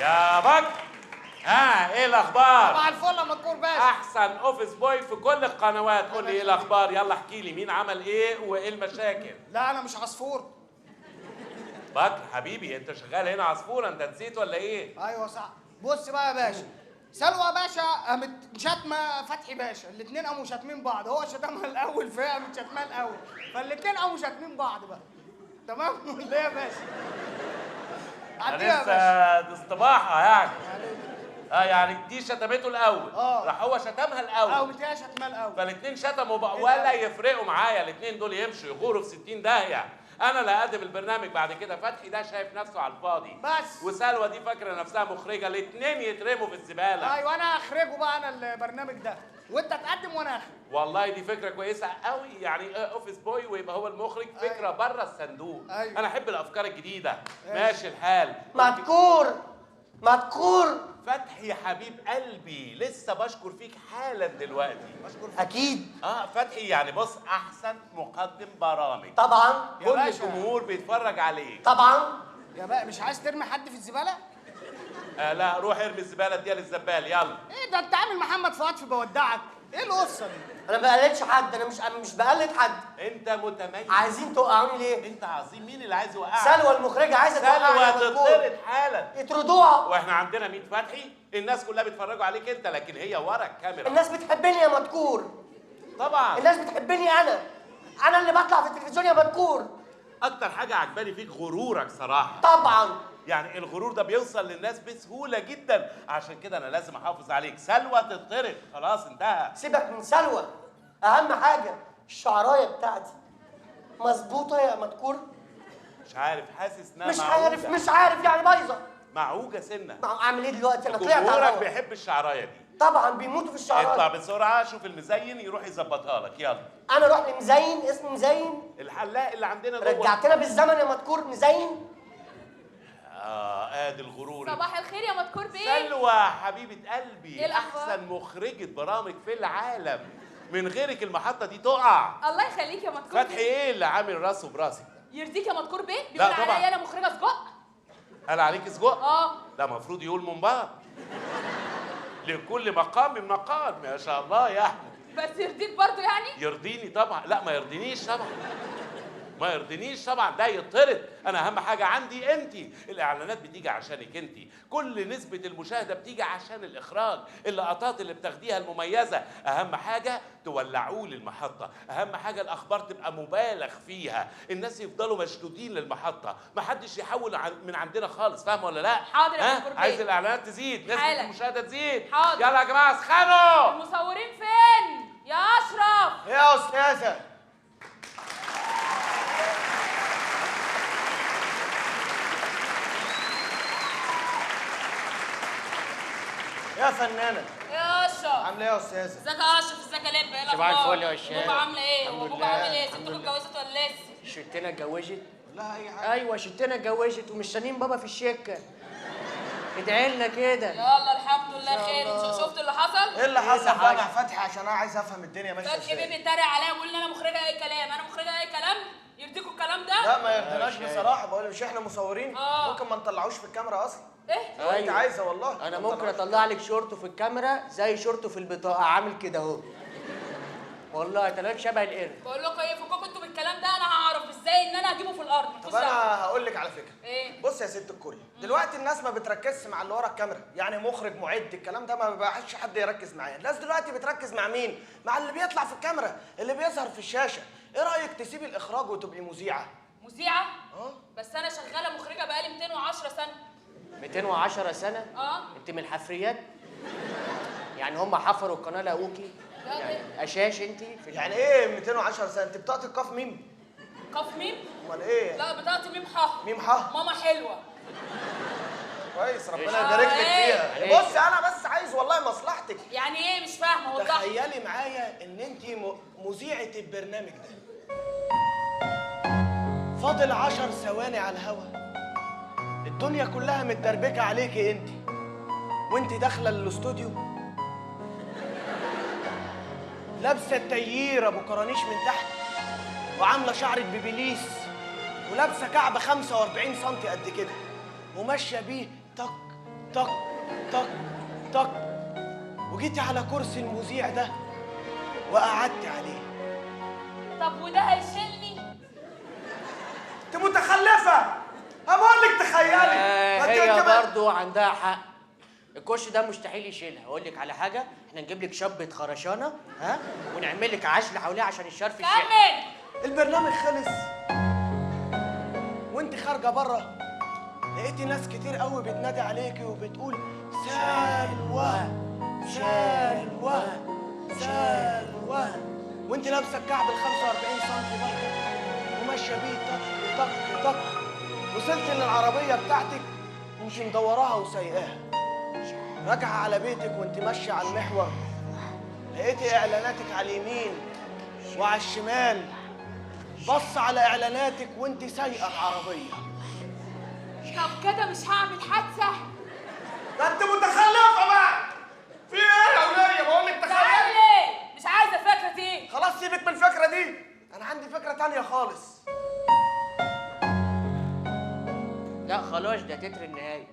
يا بكر، ها ايه الاخبار؟ صباح الفل يا مدكور باشا. احسن office boy في كل القنوات. قول لي ايه الاخبار؟ يلا احكي لي مين عمل ايه وايه المشاكل. لا انا مش عصفور. بكر حبيبي، انت شغال هنا عصفور، انت نسيت ولا ايه؟ ايوه صح. بص بقى يا باشا، سلوى باشا قامت شاتمه فتحي باشا، الاثنين قاموا شاتمين بعض، هو شتمها الاول فهي قامت شاتماه الاول، فالاثنين قاموا شاتمين بعض بقى. تمام ولا ايه يا باشا؟ عديها يا باشا. لسه اصطباحه يعني. يعني دي شتمته الاول، راح هو شتمها الاول، قامت هي شتماه الاول، فالاثنين شتموا بقى، ولا يفرقوا معايا، الاثنين دول يمشوا يغوروا في 60 داهية. انا اللي هقدم البرنامج بعد كده. فتحي ده شايف نفسه على الفاضي بس، وسلوى دي فاكره نفسها مخرجه، الاثنين يترموا في الزبالة. ايوه انا هخرجه بقى انا البرنامج ده، وانت تقدم وانا اخرج. والله دي فكرة كويسة قوي، يعني office boy ويبقى هو المخرج، فكرة أيوة. بره الصندوق. أيوة. انا احب الافكار الجديدة. ماشي الحال. مدكور مدكور. فتحي حبيب قلبي، لسه بشكر فيك حالا دلوقتي. بشكر فيك اكيد. فتحي يعني بص، احسن مقدم برامج طبعا، كل الجمهور بيتفرج عليك طبعا. يا بقى مش عايز ترمي حد في الزبالة؟ لا، روح ارمي الزبالة دي للزبال. يلا. ايه ده، انت عامل محمد فؤاد في بودعك؟ ايه القصة دي؟ انا ما بقلدش حد، انا مش بقلد حد. انت متميز. عايزين توقعوني ليه؟ انت عظيم. مين اللي عايز يوقعك؟ سلوى المخرجة عايزه توقعني. سلوى تطرد حالا، يطردوها. واحنا عندنا 100 فتحي، الناس كلها بيتفرجوا عليك انت، لكن هي ورا الكاميرا. الناس بتحبني يا مدكور. طبعا الناس بتحبني، انا اللي بطلع في التلفزيون يا مدكور. اكتر حاجة عجباني فيك غرورك صراحة. طبعا، يعني الغرور ده بيوصل للناس بسهولة جدا، عشان كده انا لازم احافظ عليك. سلوى تطرد خلاص، انتهى. سيبك من سلوى، اهم حاجة الشعرايه بتاعتي مظبوطة يا مدكور. مش عارف، حاسس انها مش عارف، مش عارف يعني بايظة، معوجة سنة. اعمل ايه دلوقتي؟ انا طلعت على جمهورك بيحب الشعرايه دي طبعا، بيموتوا في الشعرايه. اطلع بسرعة شوف المزين يروح يظبطها لك. يلا. انا اروح لمزين؟ اسمه مزين؟ الحلاق اللي عندنا جوه. رجعتنا بالزمن يا مدكور. مزين؟ ادي الغرور. صباح الخير يا مدكور بيه. سلوى حبيبه قلبي، احسن مخرجه برامج في العالم، من غيرك المحطة دي تقع. الله يخليك يا مدكور. فتحي ايه اللي عامل راسه براسك ده؟ يرضيك يا مدكور بيه؟ بيقول عليا انا مخرجه سجق. قال عليك سجق؟ ده المفروض يقول ممبار. لكل مقام مقام، ما شاء الله يا احمد. بس يرضيك برضه يعني؟ يرضيني طبعا. لا ما يرضينيش طبعا، ما يرضينيش طبعا، ده يطرد. انا اهم حاجة عندي انت، الاعلانات بتيجي عشانك انت، كل نسبه المشاهدة بتيجي عشان الاخراج، اللقطات اللي بتاخديها المميزة، اهم حاجة تولعوا لي المحطة، اهم حاجة الاخبار تبقى مبالغ فيها، الناس يفضلوا مشدودين للمحطه، ما حدش يحول من عندنا خالص، فاهمه ولا لا؟ حاضر يا دكتور. عايز الاعلانات تزيد، نسبه المشاهدة تزيد. حاضر. يلا يا جماعة اسخنوا. المصورين فين؟ يا اشرف. يا استاذه. يا فنانة. يا اشرف. عاملة ايه يا استاذة؟ ازيك يا اشرف؟ ازيك يا لب؟ ايه الاخبار؟ صباح الفل يا هشام. بابا عاملة ايه؟ وبابا عامل ايه؟ ستكم اتجوزت ولا لسه؟ شتنا اتجوزت؟ لا اي حاجة. ايوه شتنا اتجوزت ومستنيين بابا في الشركة. ادعي لنا كده. يلا الحمد لله خير. شفت اللي حصل؟ ايه اللي حصل بقى مع فتحي؟ عشان انا عايز افهم الدنيا ماشية ازاي. فتحي بيه بيتريق عليا ويقول لي انا مخرجة اي كلام، انا مخرجة اي كلام؟ يرضيكوا الكلام ده؟ لا ما يرضيناش بصراحة. بقول مش احنا مصورين؟ ممكن ما نطلعوش في الكاميرا اصلا. ايه؟ أيوة. انت عايزه والله. انا ممكن اطلع لك شورته في الكاميرا زي شورته في البطاقة، عامل كده اهو. والله طلعت شبه القرد. بقول لكم ايه، فكوكوا انتوا بالكلام ده، انا هعرف ازاي ان انا هجيبه في الارض. طب انا هقول لك على فكرة. ايه؟ بص يا ست الكل، دلوقتي الناس ما بتركزش مع اللي ورا الكاميرا، يعني مخرج معد الكلام ده ما بقاش حد يركز معاه، الناس دلوقتي بتركز مع مين؟ مع اللي بيطلع في الكاميرا، اللي بيظهر في الشاشة. ايه رايك تسيبي الاخراج وتبقي مذيعه؟ مذيعه؟ بس انا شغالة مخرجه بقالي 210 سنة. 210 سنة؟ انت من الحفريات؟ يعني هم حفروا القناة لقوكي؟ يعني اشاش انت في يعني ايه 210 سنة؟ انت بطاقة القاف ميم؟ قاف ميم؟ امال ايه؟ لا بطاقتي ميم ح. ميم ح؟ ماما حلوة. كويس، ربنا يبارك لك فيها. بصي انا بس عايز والله مصلحتك. يعني ايه؟ مش فاهمه وضحي. تخيلي معايا ان انت مذيعه البرنامج ده. فاضل 10 ثواني على الهوا. الدنيا كلها متدربكه عليكي انت، وانت داخله الاستوديو لابسه التيير ابو كرانيش من تحت، وعامله شعرك ببليس، ولابسه كعب 45 سم قد كده، وماشية بيه تك طق طق طق، وجيتي على كرسي المذيع ده وقعدتي عليه. طب وده هيشيلني؟ انت متخلفة، بقول لك تخيلي. هي برضه عندها حق، الكرسي ده مستحيل يشيلها. اقول لك على حاجة، احنا نجيب لك شبه خرشانه، ها، ونعمل لك عشل حواليها عشان الشرف يشيل. كمل. البرنامج خلص وانت خارجه بره، لقيتي ناس كتير قوي بتنادي عليكي وبتقول سلوى سلوى سلوى، وانت لابسه الكعب ال 45 سم برضه وماشية بيه طق طق طق. وصلت للعربية بتاعتك وانت مدوراها وسايقاها، راجعه على بيتك وانت ماشية على المحور، لقيتي اعلاناتك على اليمين وعلى الشمال. بص على اعلاناتك وانت سايقه العربية. طب كده مش هعمل حادثه؟ ده انت متخلفة بقى. في ايه يا وليه؟ بقول لك تخيلي. مش عايزه الفكرة دي. خلاص سيبك من الفكرة دي، انا عندي فكرة تانية خالص. لا خلاص، ده تتر النهاية.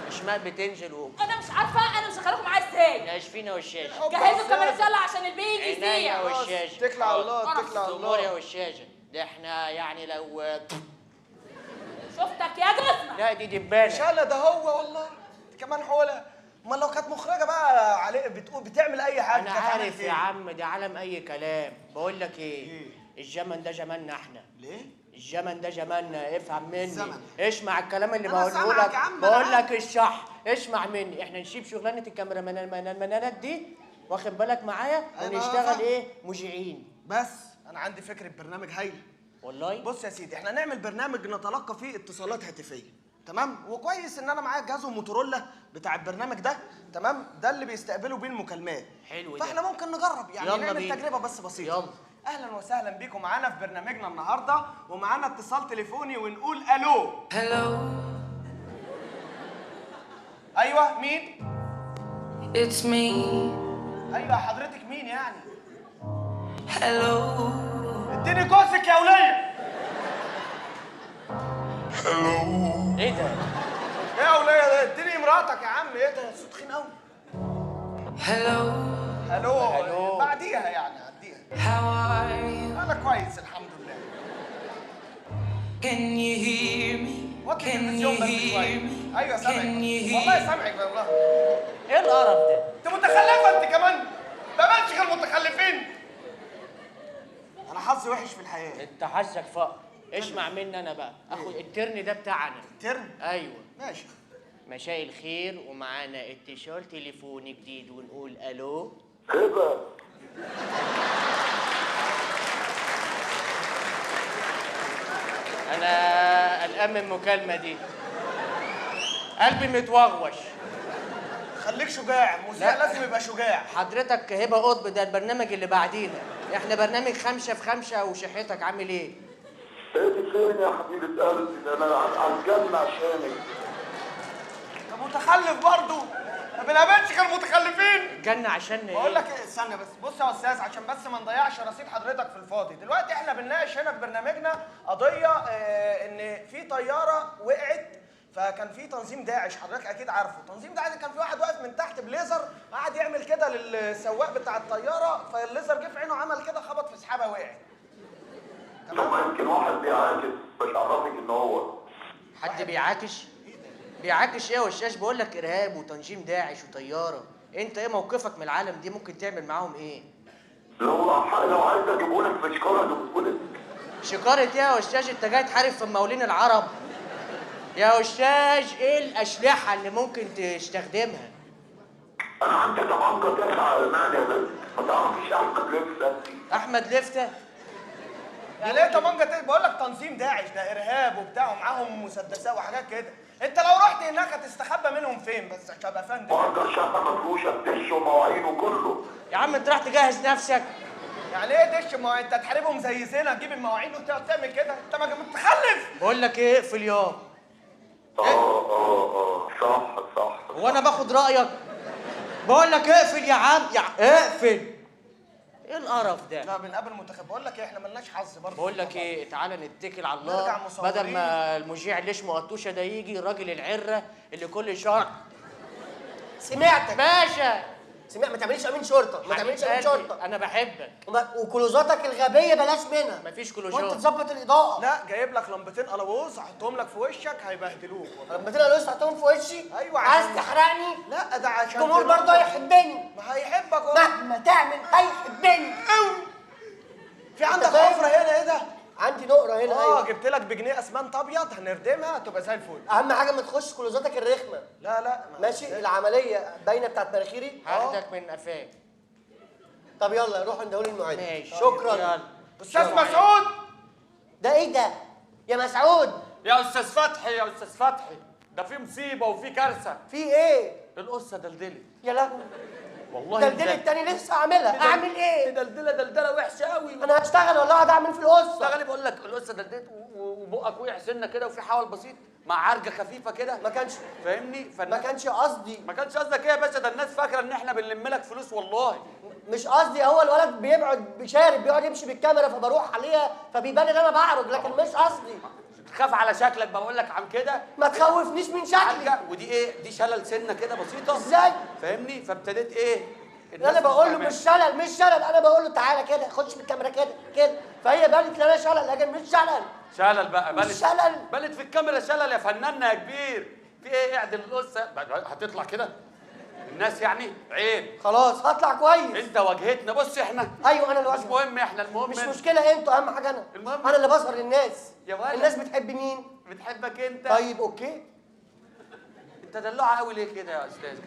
اشماء بتنزل انا مش عارفه انا مشغلاكم معايا ازاي. ناشفينا والشاشه. جهزوا الكاميرا يلا عشان البيج يذيع. والشاشه. اتكل على الله، اتكل على الله. يا والشاشه، ده احنا يعني لو شفتك يا جزمه. لا دي دبانه. مش انا ده هو والله. انت كمان حوله. امال لو كانت مخرجه بقى علي بتقول بتعمل اي حاجة. انا عارف يا عم، ده عالم اي كلام. بقول لك ايه؟ الزمن ده زماننا احنا. ليه؟ الزمن ده زماننا، افهم مني. الزمن. اسمع الكلام اللي بقوله لك، بقول لك الصح، اسمع مني. احنا نسيب شغلانة الكاميرامانات دي، واخد بالك معايا، ونشتغل ايه؟ مذيعين. بس انا عندي فكرة برنامج هايلة والله. بص يا سيدي، احنا نعمل برنامج نتلقى فيه اتصالات هاتفيه، تمام؟ وكويس ان انا معايا جهاز موتورولا بتاع البرنامج ده، تمام؟ ده اللي بيستقبلوا بيه المكالمات. حلو ده. فاحنا ممكن نجرب يعني، نعمل تجربه بس بسيطة. يلا. اهلا وسهلا بيكم معانا في برنامجنا النهارده، ومعانا اتصال تليفوني ونقول الو. Hello. ايوه مين؟ It's me. ايوه حضرتك مين يعني؟ Hello. اديني كوسك يا وليه. Hello. ايه ده؟ ايه يا وليه ده؟ اديني مراتك يا عم. ايه ده؟ الصوت تخين قوي. Hello. Hello. Hello. بعديها يعني، عديها. How are you? أنا كويس الحمد لله. Can you hear me? وطي التلفزيون بس شوية. أيوه سامعك والله، سامعك والله. إيه القرف ده؟ أنت متخلفة أنت كمان. ما بقتش غير متخلفين. أنا حظي وحش في الحياة. أنت حظك فقر. اسمع مني أنا بقى، آخد ال turn ده بتاعنا. ال turn؟ أيوه. ماشي. مساء الخير، ومعانا اتصال تليفوني جديد ونقول ألو. هبة. أنا قلقان من المكالمة دي، قلبي متوغوش. خليك شجاع، المذيع لازم يبقى شجاع. حضرتك هبة قطب، ده البرنامج اللي بعدينا، احنا برنامج 5 في 5. وشحتك عامل ايه؟ بقيتي فين يا حبيبة قلبي؟ ده أنا على الجنة عشانك. أنت متخلف برضه، ما بنقابلش غير متخلفين. الجنة عشان ايه؟ بقول لك ايه، استنى بس. بص يا استاذ، عشان بس ما نضيعش رصيد حضرتك في الفاضي، دلوقتي احنا بنناقش هنا في برنامجنا قضية ان في طيارة وقعت، فكان في تنظيم داعش، حضرتك اكيد عارفه، تنظيم داعش كان في واحد واقف من تحت بليزر قعد يعمل كده للسواق بتاع الطيارة، فالليزر جه في عينه عمل كده، خبط في سحابة وقعت. تمام؟ يمكن واحد بيعاكس، مش عرفك ان هو حد بيعاكس؟ بيعاكش ايه يا وشاش؟ بقول لك ارهاب وتنظيم داعش وطياره، انت ايه موقفك من العالم دي؟ ممكن تعمل معاهم ايه؟ لو عايز اجيبهولك في شكاره اجيبهولك. شكاره ايه يا وشاش؟ انت جاي تحارب في المقاولين العرب يا وشاش؟ ايه الاسلحة اللي ممكن تستخدمها؟ انا عندي طبنجه 9 المانيا بس، ما تعرفيش احمد لفته؟ احمد لفته؟ يعني ايه طبنجه؟ بقول لك تنظيم داعش ده ارهاب وبتاع ومعاهم مسدسات وحاجات كده، انت لو رحت هناك هتستخبى منهم فين بس عشان ابقى فندم؟ مأجر شقه مفروشه بدش ومواعين وكله. يا عم انت راح تجهز نفسك. يعني ايه دش؟ ما انت تحاربهم زي زينة، تجيب المواعين وتقعد تعمل كده، انت متخلف. بقول لك ايه، اقفل ياض. صح صح. هو انا باخد رايك؟ بقول لك اقفل يا عم، يا اقفل. ايه القرف ده؟ لا بنقابل منتخب. بقول لك ايه، احنا مالناش حظ برضه. بقول لك ايه، تعالى نتكل على الله بدل ما المذيع اللي اسمه قطوشه ده يجي، الراجل العره اللي كل شهر. سمعتك باشا. سمعت. ما تعمليش امين شرطه، ما تعمليش امين شرطه. انا بحبك. وكلوزاتك الغبية بلاش منها. مفيش كلوزات. وانت تظبط الاضاءة. لا جايب لك لمبتين قلاووز احطهم لك في وشك هيبهدلوك والله. لمبتين قلاووز تحطهم في وشي؟ ايوه. عايز تحرقني؟ لا ده عشان الجمهور برضه هيحبني. ما هيحبك مهما تعمل هيحبني قوي. في عندك حفره هنا. ايه ده؟ عندي نقره هنا. ايوه جبت لك بجنيه اسمنت ابيض هنردمها تبقى زي الفل. اهم حاجة ما تخش كلوزاتك الرخمه. لا لا ماشي. العملية باينة بتاعت مناخيري. هاخدك من قفاك. طب يلا روح عند هول المعد. ماشي شكرا. يلا. استاذ مسعود. ده ايه ده يا مسعود؟ يا استاذ فتحي، يا استاذ فتحي، ده في مصيبة وفي كارثة. في ايه؟ القصة دلدلت. يا لهوي والله دلدلت تاني. لسه اعملها. اعمل ايه؟ دلدله دلدله وحشة قوي. انا هشتغل ولا اقعد اعمل في القصة؟ اشتغلي. بقول لك القصة دلدلت وبقك وقع سنة كده وفي حول بسيط مع عرجه خفيفة كده. ما كانش فاهمني؟ ما كانش قصدي. ما كانش قصدك ايه يا باشا؟ ده الناس فاكره ان احنا بنلم لك فلوس والله. مش قصدي. هو الولد بيبعد بشارب بيقعد يمشي بالكاميرا فبروح عليها فبيبان ان انا بعرج، لكن مش قصدي. تخاف على شكلك بقول لك عن كده. ما تخوفنيش من شكلي. ودي ايه؟ دي شلل سنة كده بسيطة. ازاي؟ فاهمني؟ فابتديت ايه؟ انا بقول له مش شلل، مش شلل. انا بقول له تعالى كده خش بالكاميرا كده كده، فهي بانت ان انا شلل، لكن مش شلل. شلل بقى. مش شلل. بانت في الكاميرا شلل يا فناننا يا كبير. في ايه؟ اعدل القصة هتطلع كده الناس يعني عيب. خلاص هطلع كويس. انت واجهتنا. بص احنا. ايوه انا اللي واجهت. مش مهم احنا، المهم مش مشكلة انتوا، اهم حاجة انا. المهم انا اللي بظهر للناس. يا ولد الناس بتحب مين؟ بتحبك انت. طيب okay. انت دلوعه قوي ليه كده يا استاذ؟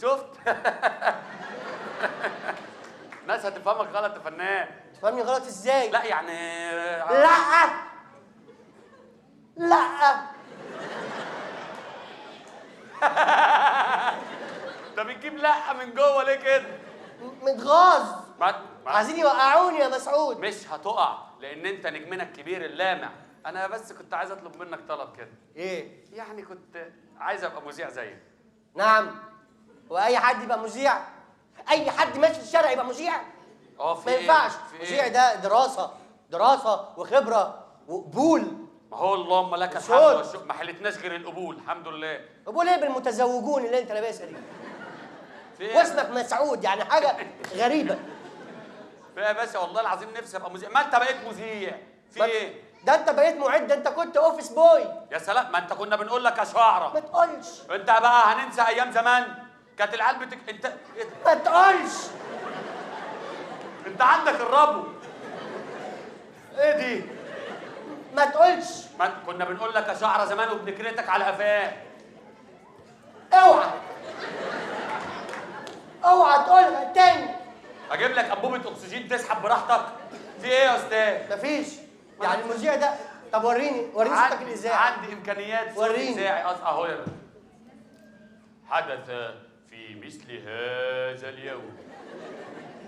شفت؟ الناس هتفهمك غلط يا فنان. تفهمني غلط ازاي؟ لا يعني لا لا. انت بتجيب لا من جوه ليه كده؟ متغاظ. عايزين يوقعوني يا مسعود. مش هتقع لان انت نجمنا الكبير اللامع. انا بس كنت عايز اطلب منك طلب كده. ايه؟ يعني كنت عايز ابقى مذيع زيك. نعم. واي حد يبقى مذيع؟ اي حد ماشي في الشارع يبقى مذيع؟ اه في ما ينفعش. مذيع ده دراسة، دراسة وخبره وقبول. ما هو اللهم لك الحمد والشكر، ما حلتناش غير القبول الحمد لله. قبول ايه بالمتزوجون اللي انت لابسها دي؟ واسمك مسعود، يعني حاجة غريبة. يا باشا والله العظيم نفسي ابقى مذيع. ما انت بقيت مذيع في ايه؟ ده انت بقيت معد، ده انت كنت office boy. يا سلام، ما انت كنا بنقول لك يا شعره. ما تقولش. انت بقى هننسى ايام زمان كانت العيال انت ما تقولش. انت عندك الربو. ايه دي؟ ما تقولش. ما كنا بنقول لك يا شعره زمان وبنكرتك على قفاك. اوعى اوعى تقولها تاني. اجيب لك انبوبة اكسجين تسحب براحتك. في ايه يا استاذ؟ مفيش. يعني المذيع ده. طب وريني وريني صوتك الاذاعي. عندي امكانيات صوت اذاعي. اهو يا باشا. حدث في مثل هذا اليوم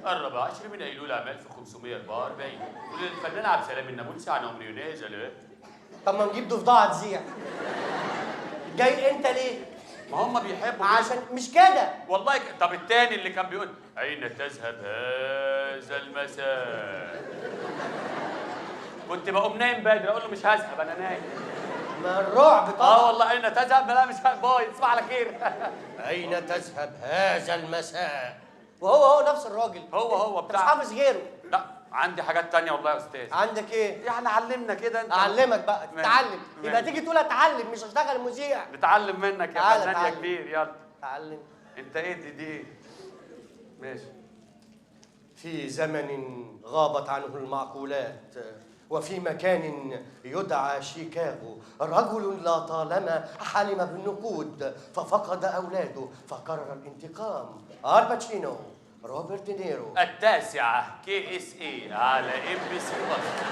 14 من ايلول عام 1544 وللفنان عبد السلام النابلسي عن عمر يناهز. طب ما نجيب ضفدعه تذيع. جاي انت ليه؟ ما هم بيحبوا عشان مش كده والله. طب التاني اللي كان بيقول أين تذهب هذا المساء؟ كنت بقوم نايم بدري اقول له مش هذهب انا نايم. ما الرعب طبعا. اه والله أين تذهب؟ لا مش هذهب، باي تصبح على خير. أين تذهب هذا المساء؟ وهو هو نفس الراجل. هو بتاع. مش حافظ غيره. لا عندي حاجات تانية والله يا استاذ. عندك ايه؟ يعني علمنا كده انت. اعلمك بقى، تتعلم. يبقى تيجي تقول اتعلم مش هشتغل مذيع. نتعلم منك يا فنان يا كبير. يلا اتعلم. انت ايه دي ايه؟ ماشي. في زمن غابت عنه المعقولات وفي مكان يدعى شيكاغو رجل لا طالما حلم بالنقود ففقد أولاده فقرر الانتقام. آل باتشينو، روبرت دينيرو. 9 KSA على MBC مصر.